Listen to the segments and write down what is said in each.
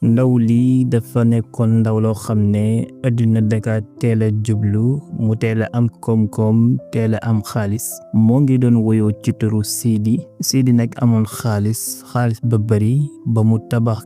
ndaw lii dafa nekkoon ndaw loo xam ne àddina daka teel a jublu mu teel a am koom-koom teel a am xaalis moo ngi doon woyoo ci turu Sidi nag amoon xaalis ba bari ba mu tabax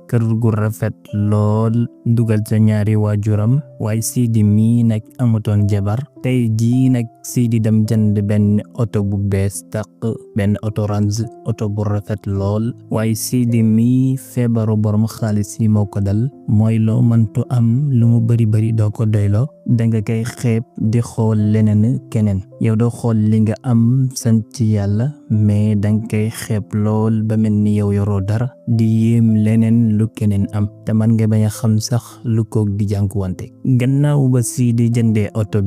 kër gu rafet lool dugal ca ñaari waajuram waaye Sidi mii nag amutoon jabar tey jii nag Sidi dem jënd benn oto bu bees tàq benn oto Range oto bu rafet lool waaye Sidi mii feebaru borom xaalis yi moo ko dal mooy loo mëntu am lu mu bari doo ko doyloo danga koy xeeb di xool leneen keneen yow doo xool li nga am sant yàlla mais danga koy xeeb lool ba mel ni yow yoroo dara di yéem leneen lu keneen am te man nga bañ a xam sax lu koog di jànkuwante gannaaw ba Sidi jëndee oto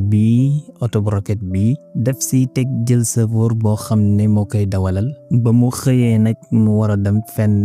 bu roket bi def si teg jël chauffeur boo xam ne moo koy dawalal ba mu xëyee nag mu war a dem fenn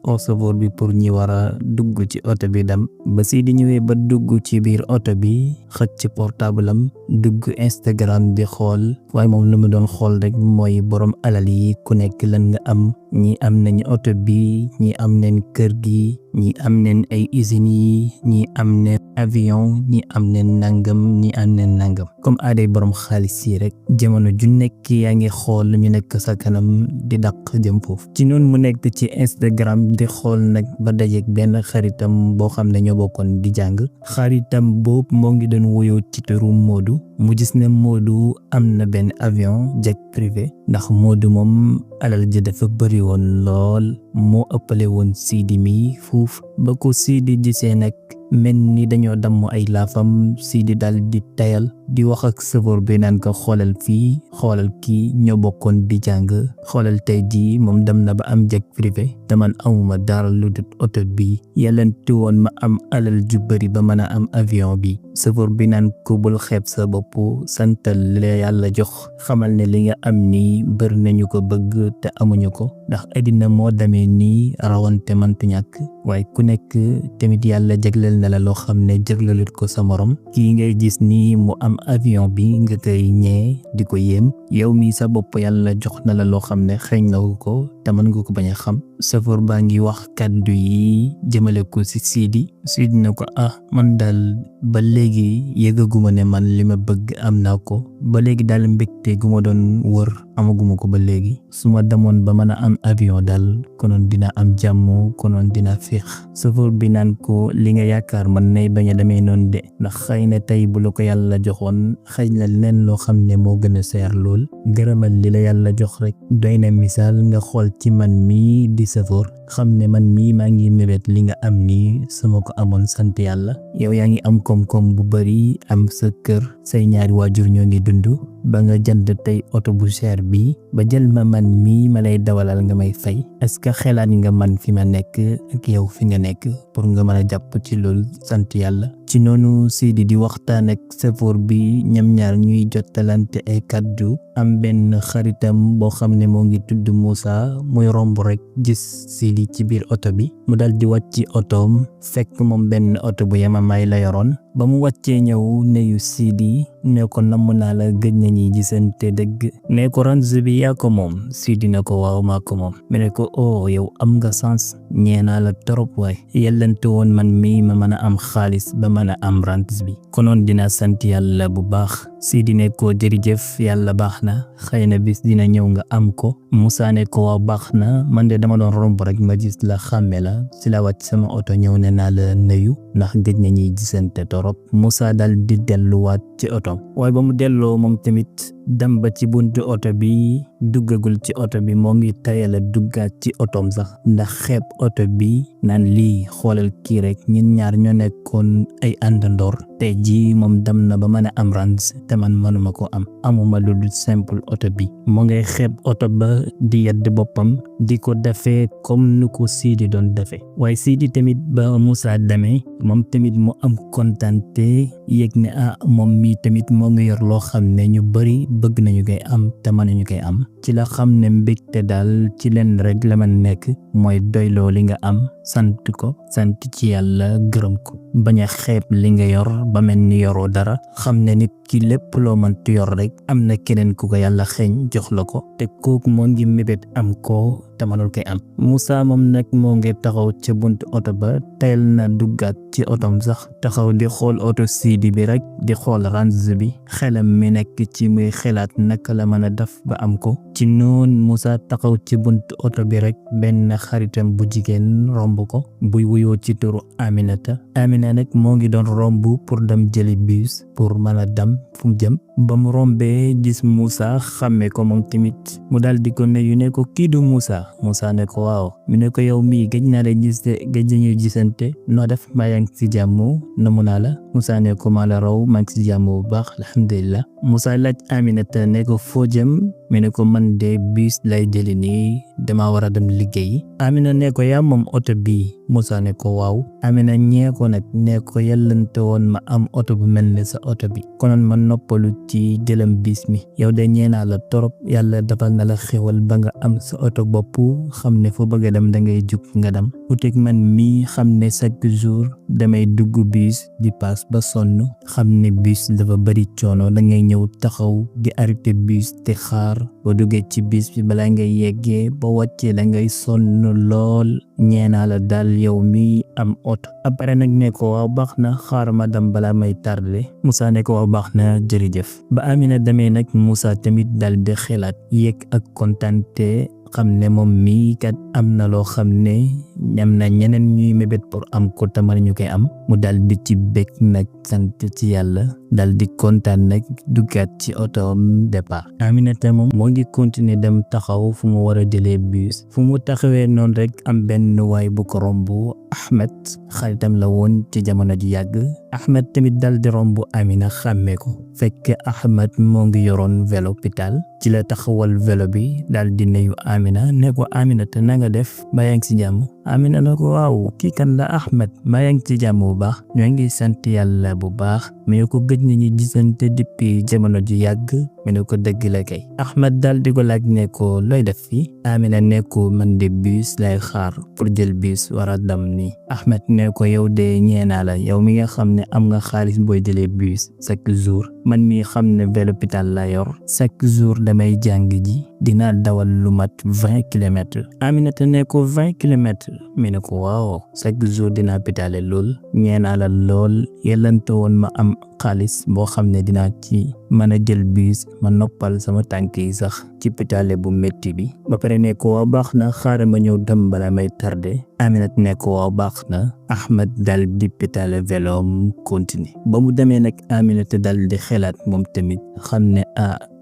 chauffeur bi pour ñi war a dugg ci oto bi dem ba Sidi ñëwee ba dugg ci biir oto bi xëcc portable am dugg Instagram di xool waaye moom lu mu doon xool rek mooy borom alal yi ku nekk lan nga am ñi am nañ oto bi ñi am nañ kër gi ñi am nañ ay usines yi ñi am nañ avion ñi am nañ nangam ñi am nañ nangam comme aaday borom xaalis yi rek jamono ju nekk yaa ngi xool ñu nekk sa kanam di daq jëm foofu ci noonu mu nekk ci Instagram di xool nag ba dajeek benn xaritam boo xam ne ñoo bokkoon di jàng xaritam boobu moo ngi doon woyoo ci turu Modou mu gis ne Modou am na benn avion jet privé ndax Modou moom alal ji dafa bëri woon lool moo ëppale woon Sidi mi fuuf ba ko Sidi gisee nag mel ni dañoo damm ay laafam Sidi dal di tayal di wax ak chauffeur bi naan ko xoolal fii xoolal kii ñoo bokkoon di jàng xoolal tey jii moom dem na ba am jet privé te man amuma dara lu dul oto bi yellanti woon ma am alal ju bëri ba mën a am avion bi chauffeur bi naan ko bul xeeb sa bopp santal la yàlla jox xamal ne li nga am nii bëri nañu ko bëgg te amuñu ko ndax àddina moo demee nii rawante mëntu ñàkk waaye ku nekk tamit yàlla jagleel na la loo xam ne jaglelut ko sa morom kii ngay gis nii mu am avion bi nga koy ñee di ko yéem yow mi sa bopp yàlla jox na la loo xam ne xeeñ na ko te mën nga ko bañ a xam chauffeur baa ngi wax kàddu yi jëmale ko ci Sidi na ko man daal ba léegi yëgaguma ne man li ma bëgg am naa ko ba léegi daal mbégte gu ma doon wër amaguma ko ba léegi su ma demoon ba mën a am avion daal konoon dina am jàmm konoon dina féex chauffeur bi naan ko li nga yaakaar man nay bañ a demee noonu de ndax xëy na tey bu la ko yàlla joxoon xëy na leen loo xam ne moo gën a seer lool gërëmal li la yàlla jox rek doy na misaal nga xool ci man mii di chauffeur xam ne man mii maa ngi mébét li nga am nii sama ko amoon sant yàlla yow yaa ngi am koom-koom bu bari am sa kër say ñaari waajur ñoo ngi dund ba nga jënd tey oto bu cher bi ba jël ma man mii ma lay dawalal nga may fay est-ce que xelaat nga man fi ma nekk ak yow fi nga nekk pour nga mën a jàpp ci loolu sant yàlla ci noonu Sidi di waxtaan ak chauffeur bi ñam ñaar ñuy jottalante ay kàddu am benn xaritam boo xam ne moo ngi tudd Moussa muy romb rek gis Sidi ci biir oto bi mu dal di wàcc ci otoom fekk moom benn oto bu yemamaay la yoroon ba mu wàccee ñëw neyu Sidi ne ko namm naa la gëj nañuy gisante dëgg ne ko Range bi yaa ko moom Sidi ne ko waaw maa ko moom mu ne ko yow am nga sens ñee naa la trop waay yellante woon man mii ma mën a am xaalis ba mën a am Range bi konoon dina sant yàlla bu baax Sidi ne ko jërëjëf yàlla baax na xëy na bis dina ñëw nga am ko Moussa ne ko waaw baax na man de dama doon romb rek ma gis la xàmme la si la wàcc sama oto ñëw ne naa la nuyu ndax gëj nañuy gisante torop Moussa dal di delluwaat ci oto waaye ba mu delloo moom tamit dem ba ci buntu oto bi duggagul ci oto bi moo ngi tayal a duggaat ci otoom sax ndax xeeb oto bi naan lii xoolal kii rek ñun ñaar ñoo nekkoon ay àndandoor tey jii moom dem na ba mën a am Range te man mënuma ko am amuma lu dul simple oto bi moo ngay xeeb oto ba di yedd boppam di ko defee comme nu ko Sidi doon defee waaye Sidi tamit ba Moussa demee moom tamit mu am kontante yëg ne moom mii tamit moo ngi yor loo xam ne ñu bari bëgg nañu koy am te mënuñu koy am ci la xam ne mbégte daal ci leen rek la man nekk mooy doyloo li nga am sant ko sant ci yàlla gërëm ko bañ a xeeb li nga yor ba mel ni yoroo dara xam ne nit ki lépp loo mënti yor rek am na keneen ku ko yàlla xeeñ jox la ko te kooku moo ngi mébét am ko te mënul koy am. Moussa moom nag moo ngi taxaw ca buntu oto ba teel na duggaat ci otom sax taxaw di xool oto Sidi bi rek di xool range bi xelam mi nekk ci muy xelaat naka la mën a def ba am ko. ci noon Moussa taxaw ci buntu oto bi rek benn xaritam bu jigéen romb ko buy wuyoo ci turu Aminata. Amina nag moo ngi doon romb pour dem jëli bus pour mën a dem fu mu jëm ba mu rombee gis Moussa xàmme ko moom tamit mu daal di ko nuyu ne ko kii du Moussa. Moussa ne ko waaw mu ne ko yow mii gëj naa la gis gëj nañu gisante noo def maa yaa ngi si jàmm namu naa la. Moussa ne ko maa la raw maa ngi si jàmm bu baax alhamdulillah. Moussa laaj Aminata ne ko foo jëm mu ne ko man de bus lay jëli nii dama war a dem liggéey. Amina ne ko yaa moom oto bii. Moussa ne ko waaw. Amina ñee ko nag ne ko yellante woon ma am oto bu mel ne sa oto bi konoon ma noppalu ci jëlam bis mi yow de ñeenaa la torop yàlla defal na la xewal ba nga am sa oto bopp xam ne foo bëgg a dem da ngay jug nga dem utek man mii xam ne chaque jour damay dugg bus di paas ba sonn xam ne bus dafa bari coono da ngay ñëw taxaw di arrêté bus te xaar boo duggee ci bus bi balaa ngay yeggee ba wàccee da ngay sonn lool ñeenaa la daal yow mi am oto. Après nag ne ko waaw baax na xaar ma dem balaa may tardé. Moussa ne ko waaw baax na jërëjëf. Ba Amina demee nag Moussa tamit dal di xelaat yéeg ak kontante xam ne moom mii kat am na loo xam ne ñam na ñeneen ñuy mébét pour am ko te mën ñu koy am mu dal di ci bég nag sant ci yàlla dal di kontaan nag duggaat ci otoom départ. Aminata moom moo ngi continuer dem taxaw fu mu war a jëlee bus fu mu taxawee noonu rek am benn waay bu ko romb Ahmed xaritam la woon ci jamono ju yàgg. Ahmed tamit dal di romb Amina xàmmee ko fekk Ahmed moo ngi yoroon vélo pédale ci la taxawal vélo bi dal di nuyu Amina ne ko Aminata na nga def ba yaa ngi si jàmm. Amina ne ko waaw kii kan la Ahmed ba yaa ngi ci jàmm bu baax ñoo ngi sant yàlla bu baax mais ko gëj nañu gisante depuis jamono ju yàgg mu ne ko dëgg la kay. Ahmed dal di ko laaj ne ko looy def fii. Amina ne ko man de bus lay xaar pour jël bus war a dem nii. Ahmed ne ko yow de ñeenaa la yow mi nga xam ne am nga xaalis booy jëlee bus chaque jour man mi xam ne vélo pédale la yor chaque jour damay jàng ji dinaa dawal lu mat 20 kilomètres. Aminata ne ko 20 kilomètres mi ne ko waaw chaque jour dinaa pédale lool ñeenaa la lool yellante woon ma am xaalis boo xam ne dinaa ci mën a jël bus ma noppal sama tànk yi sax ci pédale bu métti bi ba pare ne ko waaw baax na xaaral ma ñëw dem bala may tardé. Aminata ne ko waaw baax na. Ahmed dal di pédale véloom continuer ba mu demee nag Aminata dal di xelaat moom tamit xam ne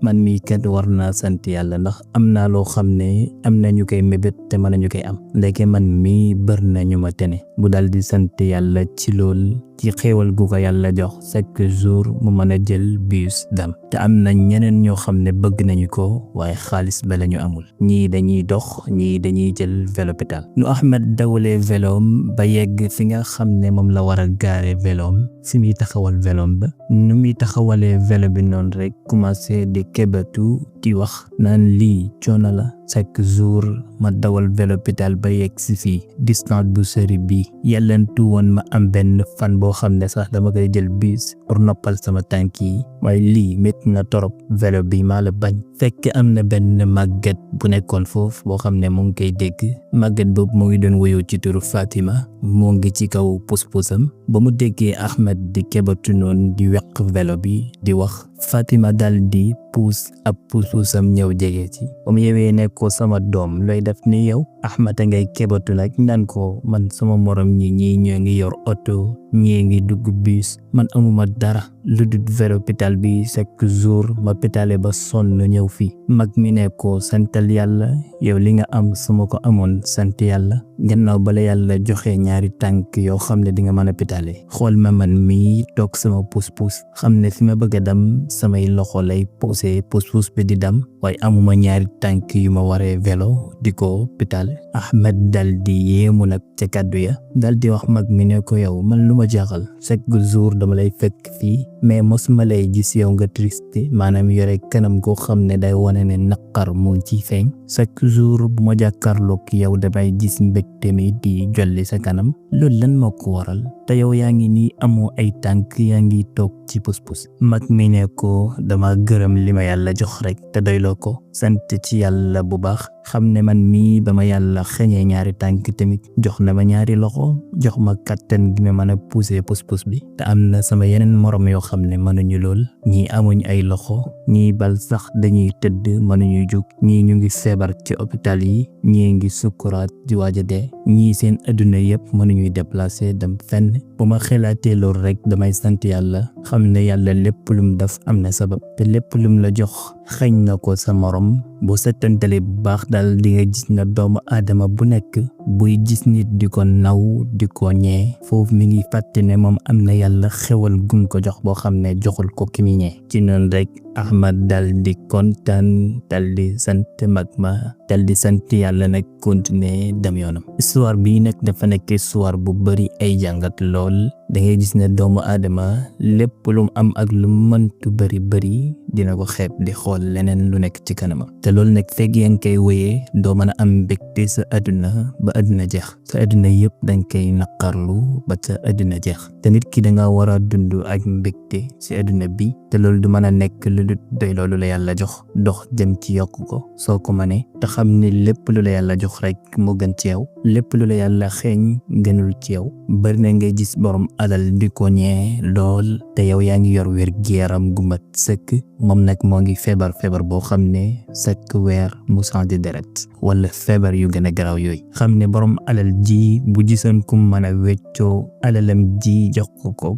man mii kat war naa sant yàlla ndax am naa loo xam ne am na ñu koy mébét te mën nañu koy am ndeke man mii bër na ñu ma tene bu dal di sant yàlla ci lool ci xéewal gu ko yàlla jox chaque jour mu mën a jël bus dem te am na ñeneen ñoo xam ne bëgg nañu ko waaye xaalis ba la ñu amul ñii dañuy dox ñii dañuy jël vélo pédale. nu Ahmed dawalee véloom ba yegg fi nga xam ne moom la war a gaare véloom fi muy taxawal véloom ba nu muy taxawalee vélo bi noonu rek commencé di kebatu di wax naan lii coono la chaque jour ma dawal vélo pédale ba yegg si fii distance bu sori bi yellantu woon ma am benn fan boo xam ne sax dama koy jël bus pour noppal sama tànk yi waaye lii métti na torop vélo bi maa la bañ. fekk am na benn màgget bu nekkoon foofu boo xam ne mu ngi koy dégg màgget boobu mu ngi doon wuyoo ci turu Fatima moo ngi ci kaw pus-pusam ba mu déggee Ahmed di kebatu noonu di weq vélo bi di wax Fatima dal di puus ab pus-pusam ñëw jege ci ba mu yewee ne ko sama doom looy def ni yow. Ahmed a ngay kebatu nag naan ko man sama morom ñii ñoo ngi yor oto ñii ngi dugg bus man amuma dara lu dul vélo pédale bi chaque jour ma pédale ba sonn ñëw fii. mag mi ne ko santal yàlla yow li nga am suma ko amoon sant yàlla gannaaw bala yàlla joxe ñaari tànk yoo xam ne di nga mën a pédale xool ma man mi toog sama pus-pus xam ne fi ma bëgg a dem samay loxo lay posé pus-pus bi di dem waaye amuma ñaari tànk yu ma waree vélo di ko pédale. Ahmed dal di yéemu nag ca kàddu ya dal di wax mag mi ne ko yow man lu ma jaaxal chaque jour dama lay fekk fii mais mosuma lay gis yow nga triste maanaam yore kanam goo xam ne day wane ne naqar mu ngi ciy feeñ chaque jour bu ma jàkkaarloog yow damay gis mbégte mi di jolli sa kanam loolu lan moo ko waral te yow yaa ngi nii amoo ay tànk yaa ngi toog ci pus-pus. mag mi ne ko dama gërëm li ma yàlla jox rek te doyloo ko sant ci yàlla bu baax xam ne man mii ba ma yàlla xeñee ñaari tànk tamit jox na ma ñaari loxo jox ma kattan gi ma mën a pousser pus bi te am na sama yeneen morom yoo xam ne mënuñu lool ñii amuñ ay loxo ñii bal sax dañuy tëdd mënuñu jug ñii ñu ngi feebar ci hôpital yi ñii ngi sukkuraat di waaj a dee ñii seen adduna yëpp mënuñuy déplacer dem fenn bu ma xelaatee loolu rek damay sant yàlla xam ne yàlla lépp lum def am na sabab te lépp lum la jox xëñ na ko sa morom boo settantale bu baax daal di nga gis na doomu aadama bu nekk buy gis nit di ko naw di ko ñee foofu mi ngi fàtte ne moom am na yàlla xewal gum ko jox boo xam ne joxul ko ki mi ñee ci noonu rek Ahmad dal di kontaan dal di sant mag ma dal di sant yàlla nag continuer dem yoonam. Histoire bii nag dafa nekk histoire bu bari ay jàngat lool da ngay gis ne doomu aadama lépp lu mu am ak lu mëntu bari dina ko xeeb di xool leneen lu nekk ci kanama te loolu nag fekk yaa ngi koy wéyee doo mën a am mbégte sa àdduna ba àdduna jeex sa àdduna yëpp danga koy naqarlu ba sa àdduna jeex te nit ki danga war a dund ak mbégte ci àdduna bi te loolu du mën a nekk lu dul doy loolu la yàlla jox dox jëm ci yokk ko soo ko mënee te xam ne lépp lu la yàlla jox rek moo gën ci yow lépp lu la yàlla xeeñ gënul ci yow bari na ngay gis borom alal di ko ñee lool te yow yaa ngi yor wér gi yaram gu mat sëkk moom nag moo ngi feebar boo xam ne chaque weer mu changé deret wala feebar yu gën a garaaw yooyu xam ne borom alal ji bu gisoon ku mën a weccoo alalam ji jox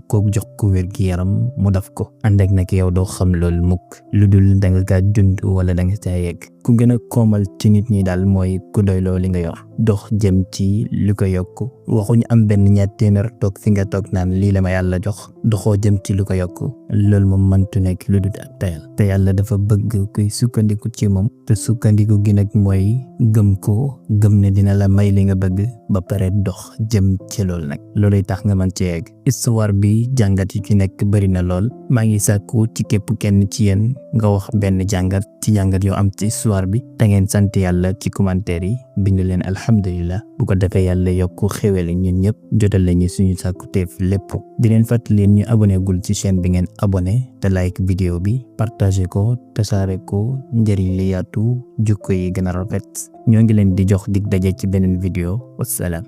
ko jox ko wér gi yaram mu def ko ànd ak nag yow doo xam loolu mukk lu dul danga kaa dund wala danga caa yegg ku gën a koomal ci nit ñi daal mooy ku doyloo li nga yor dox jëm ci li ko yokk waxuñu am benn ñaar téeméer toog fi nga toog naan lii la ma yàlla jox doxoo jëm ci li ko yokk loolu moom mëntu nekk lu dul ak tayal te yàlla dafa bëgg kuy sukkandiku ci moom te sukkandiku gi nag mooy gëm ko gëm ne dina la may li nga bëgg ba pare dox jëm ci loolu nag looluy tax nga mën ci yegg histoire bi jàngat yi ci nekk bari na lool maa ngi sàkku ci képp kenn ci yéen nga wax benn jàngat ci jàngat yoo am ci histoire bi te ngeen sant yàlla ci commentaire yi bind leen alhamdulillah bu ko defee yàlla yokku xéwal ñun ñëpp jotal lañu suñu sàkkuteef lépp di leen fàttali ñu abonné gul ci chaîne bi ngeen abonné te like vidéo bi partagé ko tasaare ko njëriñ li yaatu jukko yi gën a rafet ñoo ngi leen di jox dig daje ci beneen vidéo wassalaam